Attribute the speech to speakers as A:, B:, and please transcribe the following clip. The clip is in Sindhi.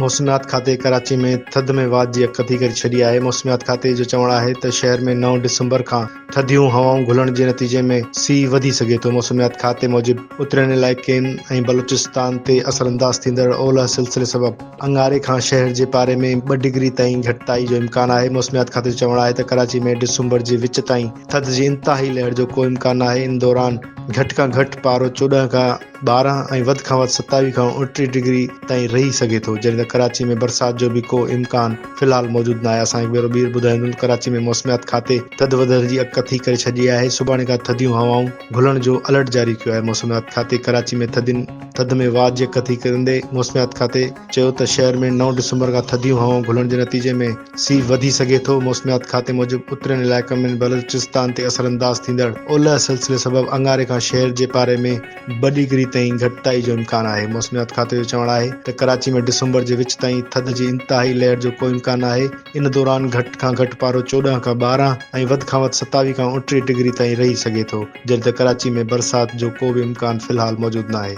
A: موسميات کاتي ڪراچي ۾ ٿڌ ۾ واڌ جي اڳڪٿي ڪري ڇڏي آهي. موسميات کاتي جو چوڻ آهي ته شهر ۾ نو ڊسمبر کان ٿڌيون هوائون گهلڻ جي نتيجي ۾ سيء وڌي سگهي ٿو. موسميات کاتي موجب اترين علائقن ۽ بلوچستان تي اثرانداز ٿيندڙ اولهه سلسلي سبب اڱاري کان شهر جي پاري ۾ ٻه ڊگري تائين گهٽتائي جو امڪان آهي. موسميات کاتي جو چوڻ آهي ته ڪراچي ۾ ڊسمبر جي وچ تائين ٿڌ جي انتهائي لهر جو ڪو امڪان ناهي، ان دوران گهٽ کان گهٽ پارو 14 کان 12 ۽ وڌ کان وڌ 27 کان 29 ڊگري تائين رهي سگهي ٿو، جڏهن ته ڪراچي ۾ برسات جو به ڪو امڪان في الحال موجود ناهي. اسان هڪ ڀيرو ٻيهر ٻڌائيندون ته ڪراچي ۾ موسميات کاتي ٿڌ وڌڻ جي اڳڪٿي ڪري ڇڏي آهي، سڀاڻي کان ٿڌيون هوائون گهلڻ جو الرٽ جاري ڪيو آهي. موسميات کاتي ڪراچي ۾ ٿڌين ٿڌ ۾ واڌ جي اڳڪٿي ڪندي موسميات کاتي چيو ته شهر ۾ نو ڊسمبر کان ٿڌيون هوائون گهلڻ جي نتيجي ۾ سيء وڌي سگهي ٿو. موسميات کاتي موجب اترين علائقن ۾ بلوچستان تي اثرانداز ٿيندڙ اولهه سلسلي سبب اڱاري کان شهر جي پاري ۾ ٻه ڊگري تائين گهٽتائي جو امڪان آهي. موسميات کاتي جو چوڻ آهي ته ڪراچي ۾ ڊسمبر جي وچ تائين ٿڌ جي انتهائي لهر جو ڪو امڪان ناهي، ان دوران گهٽ کان گهٽ پارو 14 کان 12 ۽ وڌ کان وڌ 27 کان 29 ڊگري تائين رهي سگهي ٿو، جڏهن ته ڪراچي ۾ برسات جو ڪو به امڪان في الحال موجود ناهي.